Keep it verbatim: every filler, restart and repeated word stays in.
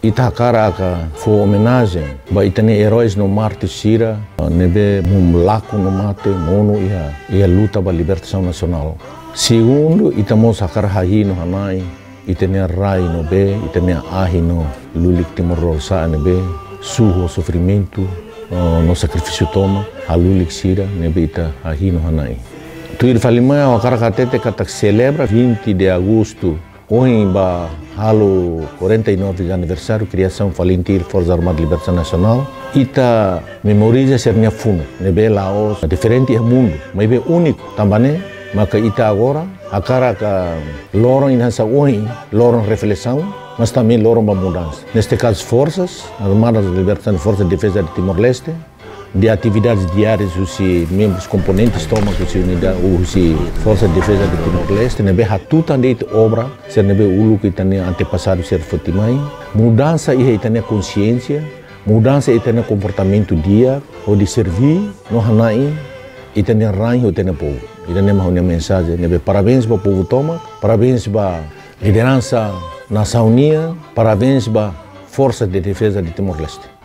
Ita hakarak fó omenajen ba ita-nia eróis no mártir sira ne'ebé monu, lakon no mate monu iha, iha luta ba libertasaun nasionál. Segundu, ita mós hakarak hahi'i no hana'i ita-nia rai no bee, ita-nia ahi no lulik Timor Lorosa'e ne'ebé suhu sofrimentu, eh, no sakrifísiu tomak halulik sira ne'ebé ita hahi'i no hana'i. Tuir fali mai, ha'u hakarak hatete katak selebra vinte de agosto ohin ba halo quarenta e nove aniversáriu kriasaun FALINTIL, Forsa Armada Libertasaun Nasionál, ita memoriza sira-nia funu ne'ebé la'ós diferente iha mundu, maibé úniku. Tanba ne'e maka ita agora hakarak, ah, loron ida hanesan ohin, loron reflesaun, mas também loron ba mudansa. Neste kazu, Forsas Armadas Libertasaun, Forsa Defeza de Timor-Leste, iha atividades diárias husi membrus komponentes tomak husi unidade, husi Forsa Defeza de Timor-Leste, ne'ebé hatutan de'it obra sira ne'ebé uluk ita-nia antepasadu sira foti mai. Mudansa iha ita-nia konxiénsia, mudansa ita-nia komportamentu di'ak, hodi serví no hana'i ita-nia rain ho ita-nia povu. Ida-ne'e mak ha'u-nia mensajen ne'ebé parabéns ba povu tomak, parabéns ba lideransa nasaun nian, parabéns ba Forsa de Defeza de Timor-Leste.